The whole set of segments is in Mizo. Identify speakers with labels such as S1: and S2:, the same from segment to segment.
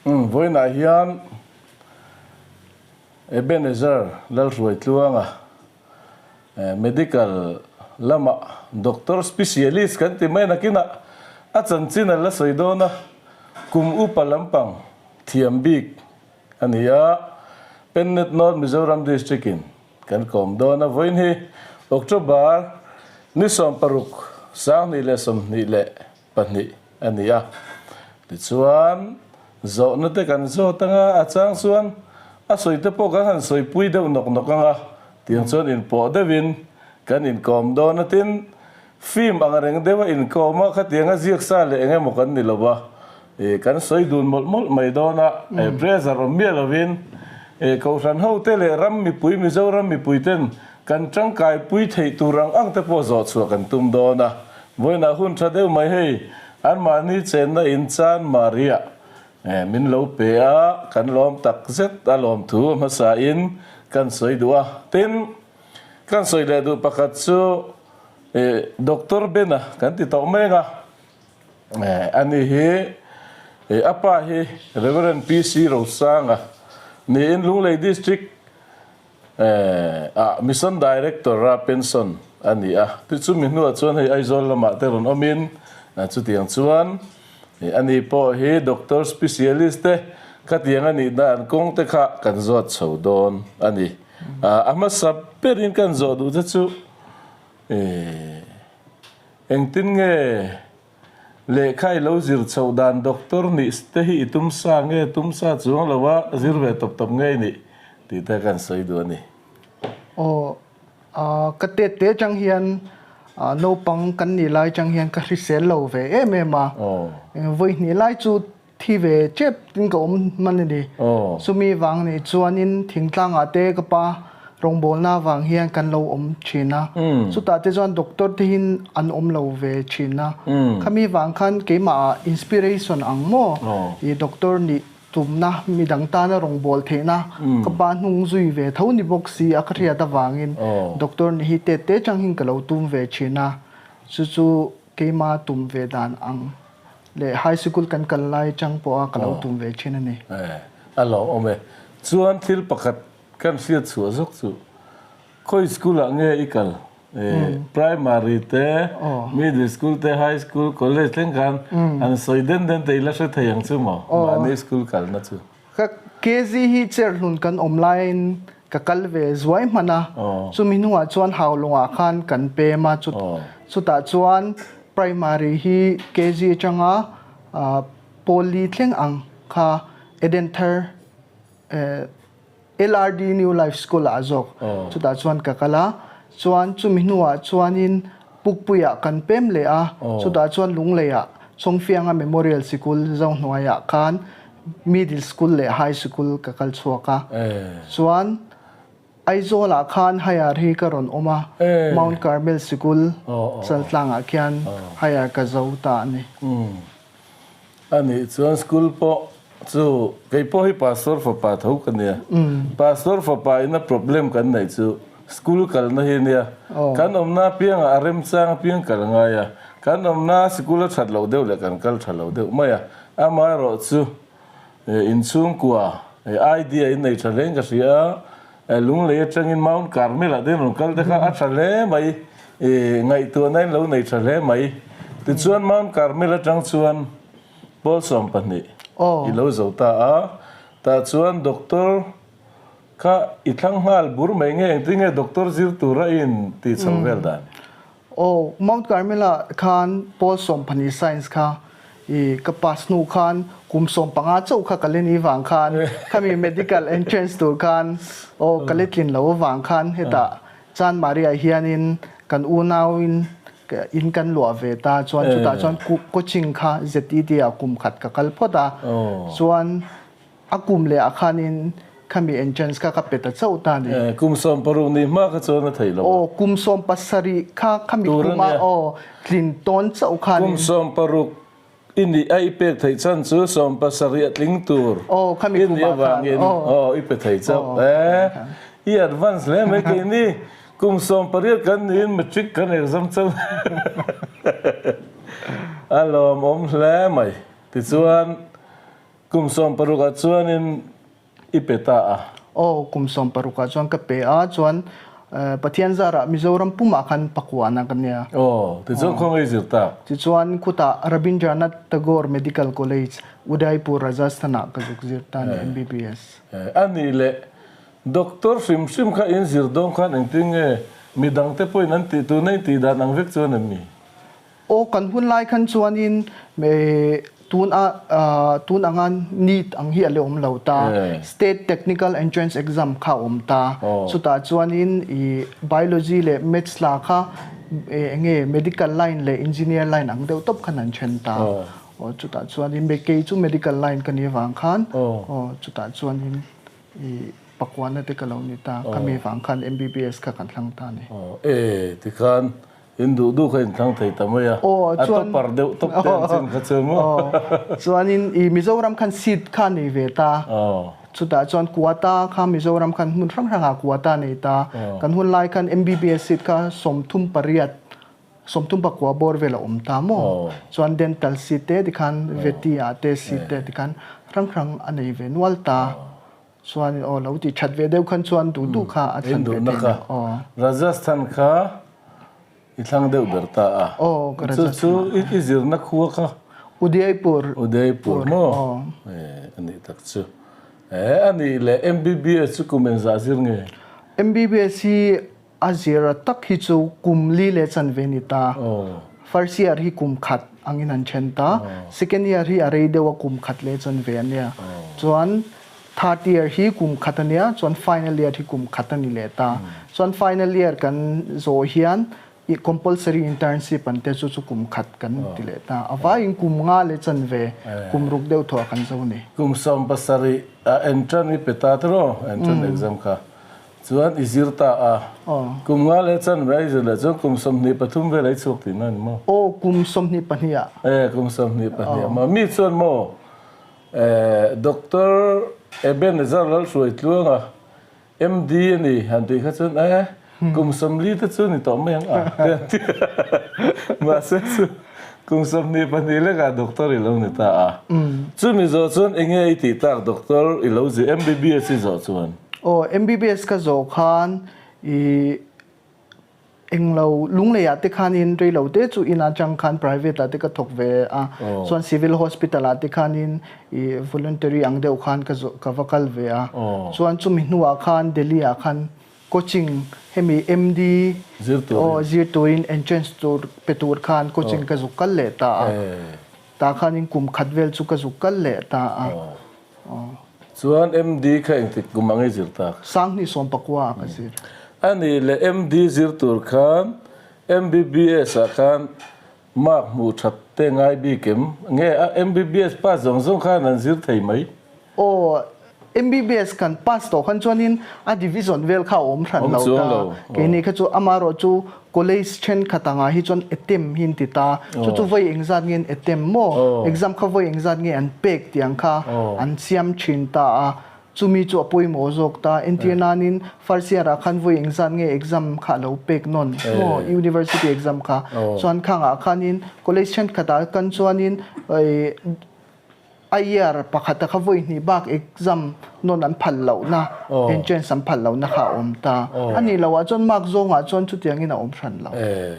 S1: Umm vawiinah hian Ebenezer Lalhruaitluanga Medical lama Doctor Specialist kan ti mai nakinah a chanchin a la sawi dawn a, kum upa lampang thiam bik a ni a, Pennet North Mizoram District in kan kawm dawn a, vawiin hi October ni 16 2022 a ni a. Tichuan, zawhna te kan zawt anga a chang chuan a sawi te pawh kan han sawipui deuh nawk nawk anga tiang chuan inpawh deuhin kan inkawm dawn a. Tin, film ang reng deuha inkawm a khatianga ziak sa leh eng emaw kan ni lo a, ih kan sawi dun mawlh mawlh mai dawn a, pressure awm miah lovin ih Kohhran hote leh ram mipui Mizoram mipui ten kan tangkaipui theih tur ang ang te pawh zawh chhuah kan tum dawn a. Vawiinah hun tha deuh mai hei, anmahni chenna in chan Maria min lo pe a, kan lawm tak zet a lawmthu a hmasa in kan sawi duh a. Tin, kan sawi leh duh pakhat chu Doctor Bena kan ti tawh mek a, ani hi a pa hi Reverend PC Rosanga niin Lunglei District Ah, Mission Director a pension a ni a, ti chumi hnuah chuan hei Aizawl lamah te rawn awmin chutiang chuan ani pawh hi Doctor Specialist te khatiang a nih dan kawng te kha kan zawt chho dawn a ni. A hmasa berin kan zawh duh te chu engtin nge Lehkha i lo zir chhoh dan doctor nih te hi i tum sa nge tum sa chuang lo a, zir ve tawp tawp ngei nih tih te kan sawi duh a ni.
S2: Aw, ka tet te atang hian naupang kan nih lai atang hian ka hrisel lo ve em em a, vawi hnih lai chu thi ve tep in ka awm hman a ni. Chumi vang nih chuanin thingtlangah te ka pa rawngbawlna vang hian kan lo awm thin a. Chutah te chuan doctor te hin an awm lo ve thin a. Khami vang khan keimahah inspiration ang maw i doctor nih tumna midang tana rawngbâwl theihna ka pa hnung zui ve tho ni bawk si a ka hriat avangin doctor nih hi tet te chang hin ka lo tum ve thin a. Chu chu keimah tum ve dan ang. Leh high sikul kan kal lai chang pawh a ka lo tum ve thin a ni.
S1: Eh, a lawmawm e. Chuan thil pakhat kan hriat chhuah zawk chu khawi school ah nge i kal? Eh, primary te, middle school te, high school, college thleng khan an sawi den den te i la hre thei ang chu maw? Mahni school kalna chu.
S2: Ka KZ hi Cherhlun kan awm laiin ka kal ve zuai hman a, chumi hnuah chuan Haulawngah khan kan pem a, chutah chuan primary hi KZ atanga Pawli thleng ang kha Edenthar LRD New Life School ah zawk chutah chuan ka kal a, chuan chumi hnuah chuanin Pukpuiah kan pem leh a, chutah chuan Lungleiah Chawngfianga Memorial Sikul Zohnuaiah khan Middle School leh High Sikul ka kal chhuak a. Chuan Aizawlah khan Higher hi ka rawn awm a, Mount Carmel Sikul Chaltlangah khian Higher ka zo ta a ni.
S1: A nih chuan school pawh chu kei pawh hi Pastor fapa tho ka nia. Pastor fapa ina problem kan neih chu school kalna hi nia. Kan awmna apiangah a remchang apiang kal ngai a, kan awmna sikul a that loh deuh leh kan kal tha lo deuh mai a. Amaherawh chu inchhungkua idea in nei tha hle in ka hria a, Lunglei atangin Mount Carmel ah te in rawn kal te kha a tha hle mai, ngaihtuahna in lo nei tha hle mai. Tichuan Mount Carmel atang chuan Pawl 12 i lo zo ta a, tah chuan Doctor kha i thlang nghal bur mai nge engtin nge Doctor zir tura i in tih chho vel dan?
S2: Aw, Mount Carmel ah khan Pawl 12 Science kha i ka pass hnu khan kum 15 chauh kha ka leni vang khan khami medical entrance tur khan aw ka le tlin lo vang khan hetah Chanmari ah hianin kan unau in in kan luah ve ta chuan chutah chuan coaching kha ZED ah kum khat ka kal phawt a chuan A kum leh ah khanin khami entrance kha ka pe ta chauh ta a ni.
S1: Kum 16 ni hma kha chuan a theih lo a.
S2: Aw, kum 17 kha khami kum a aw tlin tawn chauh khanin.
S1: Kum 16 i nih a i pek theih chan chu 17 a tling tur i nih avangin aw i pe thei chauh. E, i advance hle mai keini kum 18 kan niin matric kan exam chauh a lawmawm hle mai. Tichuan. Kum 16 ah chuanin i pe ta a.
S2: Aw, kum 16 ah chuan ka pe a, chuan Pathian zarah Mizoram pumah khan pakuana ka nia.
S1: Aw, tichuan khaw ngei zir tak.
S2: Tichuan khutah Rabindranath Tagore Medical College, Udaipur, Rajasthan ah ka zuk zir ta a ni, MBBS.
S1: A nih leh Doctor hrim hrim kha in zir dawn khan engtin nge midang te pawhin an tih tuna in tih dan ang vek chuan em mi?
S2: Aw kan hun lai khan chuanin tun a tun anga NEET ang hi a la awm lo ta, State Technical Entrance Exam kha a awm ta, chutah chuanin i Biology leh Maths la kha enge Medical line leh Engineer line ang deuh tawp khan an then ta. Aw chutah chuanin kei chu Medical line ka nih avang khan aw chutah chuanin I pakuana te ka lo ni ta, khami vang khan MBBS kha kan thlang ta a ni.
S1: Aw e, tikhan in duh duh kha in thlang thei ta mai a, a topper deuh tawp te an chin kha chu maw?
S2: Aw, chuanin i Mizoram khan seat kha nei ve ta, chutah chuan quota kha Mizoram khan hmun hrang hrangah quota nei ta, kan hun lai khan MBBS seat kha 38 39 bawr vel a awm ta maw? Chuan dental seat te tikhan veti ah te seat te tikhan hrang hrang a nei ve nual ta. Chuan aw lo ti that ve deuh khan chuan duh duh kha a thlan ve theih na.
S1: Aw. Rajasthan kha i thlang deuh ber ta a.
S2: Aw ka Rajasthan.
S1: Chu chu i zirna khua kha?
S2: Udaipur.
S1: Udaipur maw? Aw. E a nih tak chu. E a nih leh MBBS chu kum engzah zir nge?
S2: MBBS hi A zir tak hi chu kum li leh chanve ni ta. First year hi kum khat angin an then ta. Second year hi a rei deuh a kum khat leh chanve a nia. Chuan third year hi kum khat a nia, chuan final year hi kum khat a ni leh ta. Chuan final year kan zawh hian i compulsory internship an te chu chu kum khat kan ti leh ta. A vaiin kum nga leh chanve, kum ruk deuh thawh kan zo ni.
S1: Kum 17 a entrance i pe ta tiraw? Entrance exam kha. Chuan i zir ta a. Kum nga leh chan ve a i zir leh chuan kum 23 vel a i chhuak tihna a ni maw?
S2: Aw, kum 22 ah.
S1: E, kum 22 ah maw? Mi chuan maw, e, Doctor Ebenezer Lalhruaitluanga, MD a ni han tih kha chuan, e, kum 40 te chu ni tawh mai ang a, te an ti a. Mahse chu kum 22 lekah doctor i lo ni ta a. Chumi zawh chuan enge i tih tak doctor i lo zir, MBBS i zawh chuan?
S2: Aw, MBBS ka zawh khan i englo Lungleiah te khanin reilo te chu in atang khan private ah te ka thawk ve a, chuan Civil Hospital ah te khanin i voluntary ang deuh khan ka zawh ka va kal ve a, chuan chumi hnuah khan Delhi ah khan coaching hemi MD aw zir turin entrance tur pe tur khan coaching ka zuk kal leh ta a, tah khanin kum khat vel chu ka zuk kal leh ta a.
S1: Chuan MD kha engtik kum ang i zir tak?
S2: 2019 ah ka zir.
S1: A nih leh MD zir tur khan MBBS ah khan mark hmuh that te ngai bik em? Nge a MBBS pass zawng zawng khan an zir thei mai?
S2: Aw, MBBS kan pass tawh khan chuanin a division vel kha a awm hran lo ta. Keini kha chu amaherawh chu College thenkhat angah hi chuan attempt hi an ti ta, chu chu vawi engzat nge an attempt maw? Exam kha vawi engzat nge an pek tih ang kha an siam thin ta a, chumi chu a pawimawh zawk ta. Entir nanin first year ah khan vawi engzat nge exam kha a lo pek nawn maw? University exam kha. Chuan khangah khanin college thenkhatah kan chuanin A year pakhata kha vawi hnih bak exam nawn an phal lohna, entrance an phal lohna kha a awm ta. A nih loh ah chuan mark zawngah chuan chutiangin a awm hran lo.
S1: E,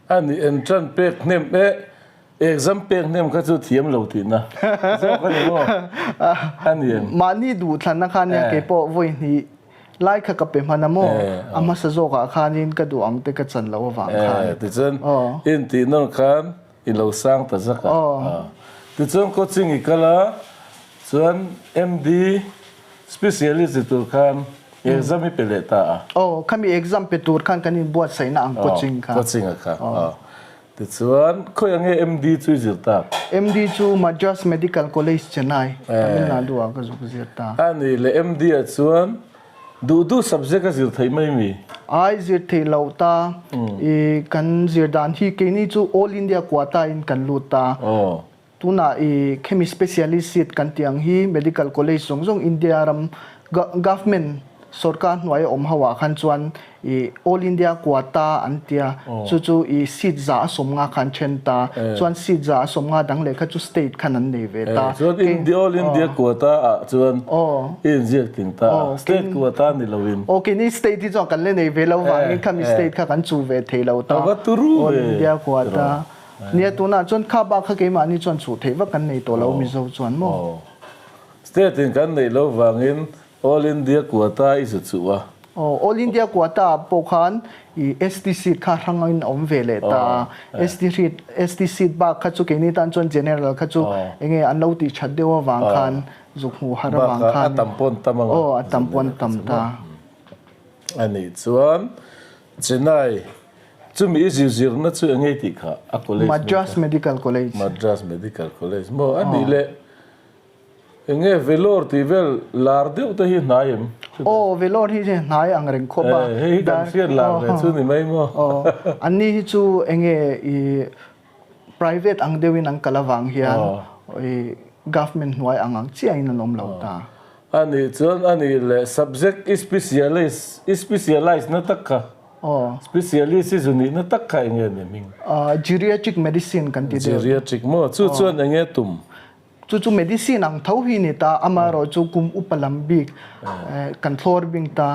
S1: a nih entrance pek hnem e, exam pek hnem kha chu thiam lo tihna zawk a ni maw? A ni em?
S2: Mahni duhthlanna kha nia keipawh vawi hnih lai kha ka pe hman a maw? A hmasa zawkah khanin ka duh ang te ka chan loh avang khan.
S1: E, tichuan intih nawn khan I lo sang ta zak a. Tichuan coaching i kal a, chuan MD specialist ni tur khan exam i pe leh ta a.
S2: Aw, khami exam pe tur khan kan inbuatsaihna ang coaching kha.
S1: Coaching a kha. Tichuan khawi ang nge MD chu i zir tak?
S2: MD chu Madras Medical College Chennai, Tamil Nadu ah ka zuk zir ta.
S1: A nih leh MD ah chuan Duh duh subject a zir theih mai mi?
S2: Ai zir theih loh ta. I kan zir dan hi keini chu All India quota in kan lut ta. Tunah i khemi specialist seat kan tih ang hi medical college zawng zawng India ram government. Sorkar hnuai awm ho ah khan chuan i All India Quota an tia, chu chu i seat 150 khan then ta, chuan seat 150 dang leh kha chu state khan an nei ve ta.
S1: Chuan India All India Quota ah chuan i inziak ting ta a, state quota ni lo in.
S2: Aw keini state hi chuan kan la nei ve lo vangin khami state kha kan chu ve thei lo ta.
S1: A va turu
S2: ve. All India Quota. Nia tunah chuan kha bak kha keimahni chuan chhuh theih vak kan nei tawh lo Mizo chuan maw?
S1: State in kan neih lo vangin All India Quota i zu chuh a.
S2: Aw, All India Quota ah pawh khan i ST seat kha hrangin a awm ve leh ta a. ST seat, ST seat bak kha chu keini tan chuan General kha chu enge an lo tih that deuh avang khan zuk hmuh har avang
S1: khan. Bakah a tam pawn tam anga.
S2: Aw, a tam pawn tam ta.
S1: A nih chuan Chennai chumi i zir zirna chu enge tih kha a college hming kha?
S2: Madras Medical College.
S1: Madras Medical College maw? A nih leh Enge Vellore tih vel lar deuh te hi hnai em?
S2: Aw, Vellore hi hnai ang reng khawp a.
S1: Eh, hei hi kan hriat lar ve chu ni mai maw?
S2: Aw, anni hi chu enge i private ang deuhin an kal avang hian i government hnuai ang ang chiahin an awm lo ta.
S1: A nih chuan a nih leh subject i specialist, i specialize na tak kha, specialist i zu nihna tak kha enge ni hming?
S2: Geriatric medicine kan ti deuh.
S1: Geriatric maw? Chu chuan enge tum?
S2: Chu chu medicine ang tho hi ni ta, amaherawh chu kum upa lam bik kan thlawr bing ta.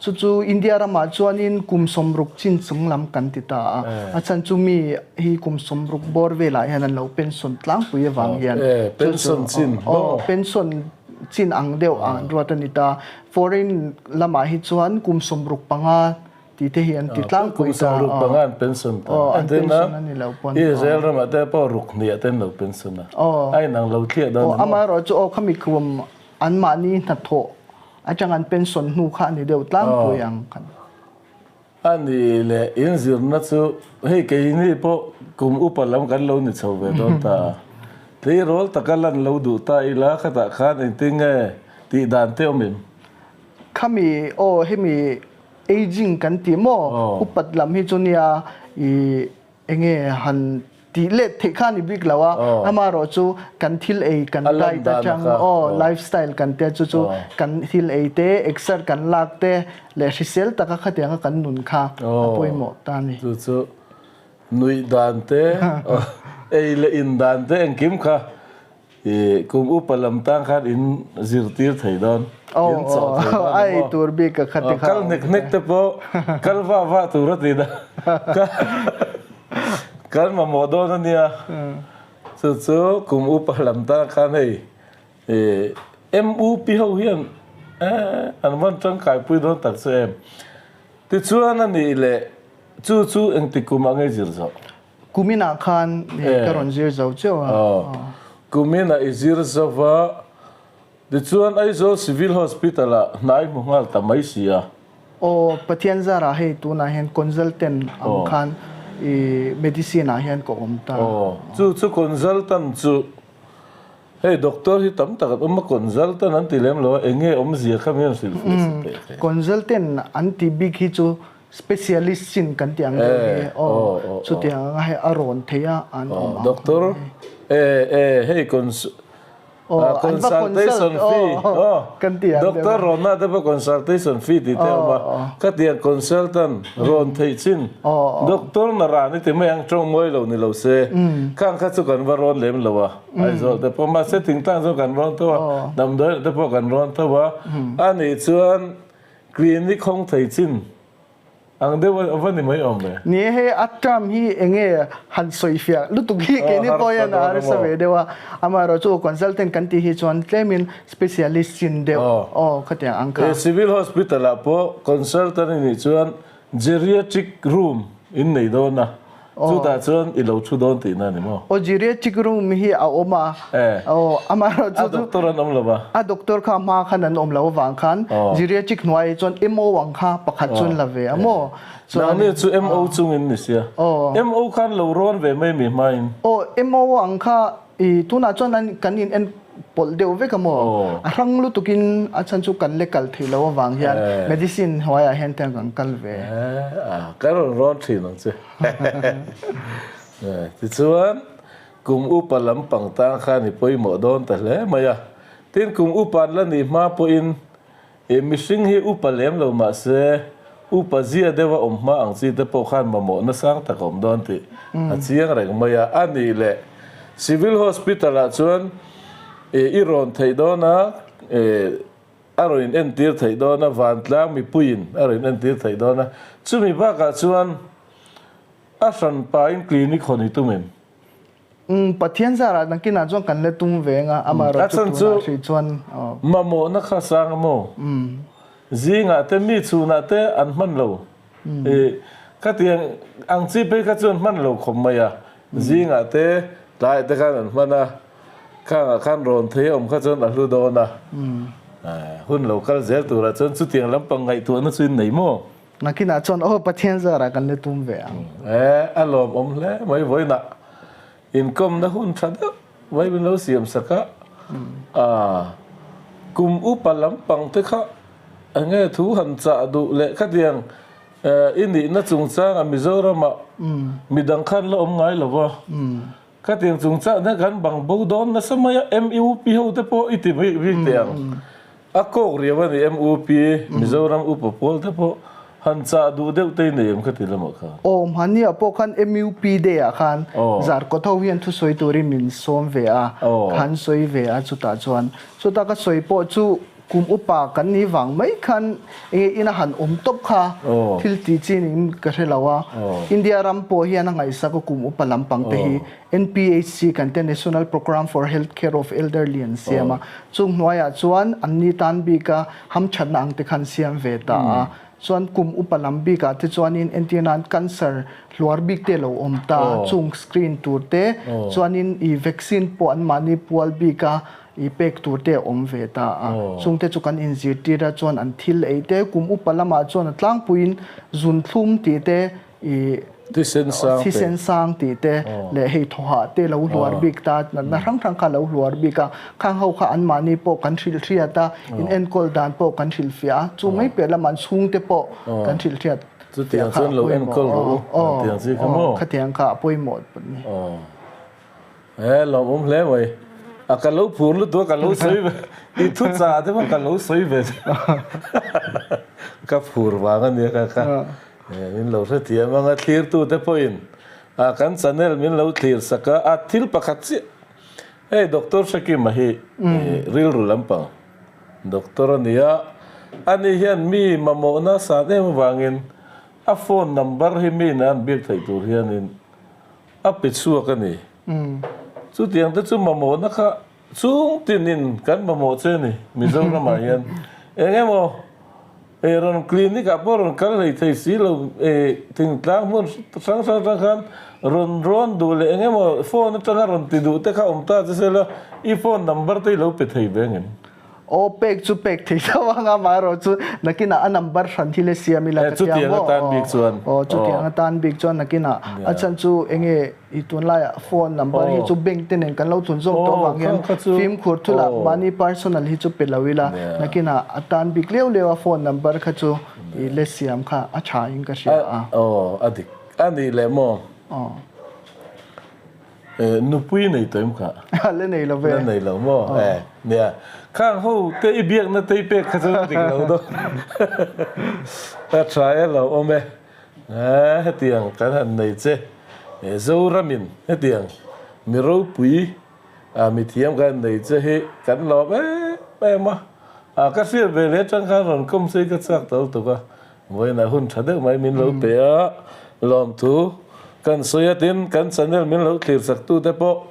S2: Chu chu India ramah chuanin kum 60 chin chung lam kan ti ta a, a chhan chu mi hi kum 60 bawr velah hian an lo pension tlangpui avang hian.
S1: Pension chin maw?
S2: Pension chin ang deuh an ruat a ni ta. Foreign lamah hi chuan kum 65 Ti te hi an ti tlangpui ta.
S1: Kum 60 panga an pension ta.
S2: Aw, an pension a ni lo pawn.
S1: Israel ramah te pawh ruk hniah te an lo pension a.
S2: Aw.
S1: A inang lo thliah dawn
S2: ni maw? Amaherawh chu aw khami kum anmahni hnathawh atang an pension hnu kha a ni deuh tlangpui ang khan.
S1: A ni leh inzirna chu hei keini pawh kum upa lam kan lo ni chho ve dawn ta a. Tleirawl taka lan lo duh ta ila khatah khan engtin nge tih dan te awm em?
S2: Khami aw hemi Aging kan tih maw? Upat lam hi chu nia i enge han tih let theih kha ni bik lo a, amaherawh chu kan thil ei kan diet atang aw lifestyle kan tia chu chu kan thil ei te exer kan lak te leh hrisel taka khatianga kan nun kha a pawimawh ta a ni.
S1: Chu chu nuih dan te ei leh in dan te engkim kha I kum upa lam tang khan in zirtir thei dawn, in chawh thei dawn
S2: a maw? Tur bik ka khat
S1: kal hnek hnek te pawh kal vah vah tur a ti na kal mamawh dawn a nia. Chu chu kum upa lam tang khan hei MUP ho hian an van tangkaipui dawn tak chu em. Tichuan a nih leh chu chu engtik kum ah nge zir zawh?
S2: Kuminah khan ka rawn zir zo chiau a.
S1: Kuminah i zir zo va, tichuan Aizawl Civil Hospital ah hnai hmu nghal ta mai si a.
S2: Aw, Pathian zarah hei tunah hian consultant ang khan i medicine ah hian ka awm ta.
S1: Aw, chu chu consultant chu hei doctor hi tam tak an awm a, consultant an ti lem lo a, eng nge awmzia kha min rawn hrilh fiah si teh
S2: thei. Consultant an ti bik hi chu Specialist chin kan tih ang deuh hi aw chutiang anga hei a rawn theih a an awm ang.
S1: Doctor e e hei consultation fee aw
S2: kan tih ang deuh.
S1: Doctor rawnna te pawh consultation fee tih te a awm a khatiang consultant rawn theih chin doctor na ran i ti mai ang tawng mawi lo ni lo se khang kha chu kan va rawn lem lo a Aizawl te pawh mahse thingtlang chu kan rawn tho a damdawi te pawh kan rawn tho a anih chuan Clinic hawng thei chin ang deuh a va ni mai awm ve.
S2: Ni e hei a term hi enge han sawi fiah lutuk hi keini pawh hian a harsa ve deuh a, amaherawh chu consultant kan tih hi chuan tlemin specialist chin deuh aw khatiang ang kha.
S1: Civil Hospital ah pawh consultant i nih chuan geriatric room in nei dawn a. Chutah chuan i lo thu dawn tihna a ni maw?
S2: Aw geriatric room hi a awm a. Aw amaherawh
S1: chu A doctor an awm lo va.
S2: A doctor kha hma khan an awm lo avang khan geriatric hnuai chuan MO ang kha pakhat chuan la ve a maw?
S1: Nangni chu MO chungin ni sia. MO khan lo rawn ve mai mi hmain.
S2: Aw MO ang kha I tunah chuan an kan in en pawlh deuh vek a maw? A hrang lutukin a chhan chu kan le kal theih loh avang hian medicine hnuaiah hian te kan kal ve.
S1: Ka rawn rawn thin ang che. Tichuan kum upa lampang tang khan i pawimawh dawn ta hle mai a. Tin kum upa an la nih hma pawhin. Mihring hi upa lem lo mahse upa zia deuha awm hma ang chi te pawh khan mamawh nasang tak a awm dawn tih a chiang reng mai a. A nih leh Civil Hospital ah chuan i rawn theih dawn a, a rawn in entir theih dawn a, vantlang mipuiin a rawn in entir theih dawn a. Chumi bakah chuan a hranpain clinic hawn i tum em?
S2: Umm Pathian zarah nakinah chuan kan la tum ve anga amaherawh
S1: A
S2: chu
S1: chhan
S2: tunah
S1: chu
S2: hrih chuan aw.
S1: Mamawhna kha sang a maw? Zingah te mi chhunah te an hman lo. I khatiang ang chi phei kha chu an hman lo khawp mai a. Zingah te tlaiah te khan an hman a, khangah khan rawn thei a awm kha chuan a hlu dawn a. Hun lo kal zel turah chuan chutiang lampang ngaihtuahna chu in nei maw?
S2: Nakinah chuan aw Pathian zarah kan la tum ve ang.
S1: E, a lawmawm hle mai vawiinah inkawmna hun tha deuh mai min lo siam sak a, a kum upa lampang te kha enge thu han chah duh leh khatiang i nihna chungchanga Mizoramah midang khan la awm ngai lo va, khatiang chungchang hian kan bang bo dawn nasa mai a, MUP ho te pawh i ti bik bik teh ang. A kawk riau a ni MUP, Mizoram Upa Pawl te pawh han chah duh deuh te i nei em kha ti lamah khan?
S2: Aw, hmahniah pawh khan MUP Day ah khan Zarkawt ho hian thusawi turin min sawm ve a, ka han sawi ve a chutah chuan. Chuta ka sawi pawh chu kum upa kan nih vang mai khan enge ina han awm tawp kha thil tih chi niin ka hre lo a. India ram pawh hian a ngaihsak a kum upa lampang te hi NPHC kan tia National Programme for Health Care of Elderly an siam a, chung hnuaiah chuan anni tan bika hamthatna ang te kha an siam ve ta a. Chuan kum upa lam bikah te chuanin entir nan cancer hluar bik te lo awm ta, chung screen tur te, chuanin i vaccine pawh anmahni pual bika i pek tur te a awm ve ta a. Chung te chu kan inzirtir a, chuan an thil ei te kum upa lamah chuan a tlangpuiin zunthlum tih te, i
S1: Thisen sang te.
S2: Thisen sang tih te leh hei thawhah te lo hluar bik ta, natna hrang hrang kha lo hluar bik a, khang ho kha anmahni pawh kan hrilh hriat a, in enkawl dan pawh kan hrilh fiah a, chu mai piah lamah an chhungte pawh kan hrilh hriat
S1: Chutiang chuan lo enkawl rawh u, khatiang chi kha maw?
S2: Khatiang kha a pawimawh a ni.
S1: He lawmawm hle mai. A ka lo phur lutuk a ka lo sawi ve. I thu chah te pawh ka lo sawi ve. Ka phur vang a nia ka ka. Min lo hrethiam ang a thlirtu te pawhin a kan channel min lo thlir sak a, a thil pakhat chiah. Hei Doctor Hrekima hi rilru lampang doctor a ni a, ani hian mi mamawhna san em avangin a phone number hi mi ina an biak theih tur hianin A pe chhuak a ni. Chutiang te chu mamawhna kha chung tinin kan mamawh che a ni Mizoramah hian. Eng emaw ei rawn clinic ah pawh rawn kal hlei thei si lo ei thingtlang hmun hrang hrang atang khan rawn rawn duh leh eng emaw phone atanga rawn ti duh te kha awm ta che sela i phone number te i lo pe thei ve ngem?
S2: Aw pek chu pek thei tho ang a, amaherawh chu nakinah a number hran hi le siam ila ka tia maw? Aw chutiang atan bik chuan nakinah a chhan chu enge i tunlaiah phone number hi chu bank te nen kan lo thun zawk tawh avang hian fimkhur thulah mahni personal hi chu pe lo ila nakinah a tan bik leu leu a phone number kha chu i le siam kha a tha in ka hria a.
S1: Aw a dik a nih leh maw? Nupui nei tawh em kha?
S2: La nei lo ve.
S1: La nei lo maw? E, nia. Khang ho te i biakna te i pek kha chu dik lo dawn. A tha e lo awm e. Hetiang kan han nei che. Zoramin hetiang mi ropui mithiam kan nei che hi kan lawm em em a. Ka hriat ve leh atang khan rawn kawm che hi ka chak ta lutuk a. Vawiinah hun tha deuh mai min lo pe a, lawmthu kan sawi a, tin kan channel min lo thlir chak tu te pawh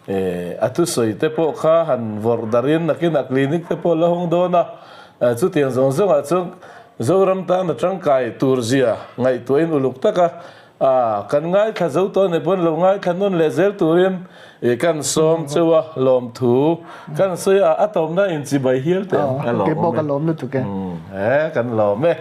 S1: a thusawi te pawh kha han vawrh darhin nakinah clinic te pawh la hawng dawn a, chutiang zawng zawngah chuan Zoram tan a tangkai tur zia ngaihtuahin uluk taka A, kan ngaithla zo tawh anih pawn lo ngaithla nawn leh zel turin i kan sawm cheu a, lawmthu kan sawi a, a tawpna inchibai hial teh ang, ka lawm awm e.
S2: Keipawh ka lawm lutuk e.
S1: He, kan lawm e.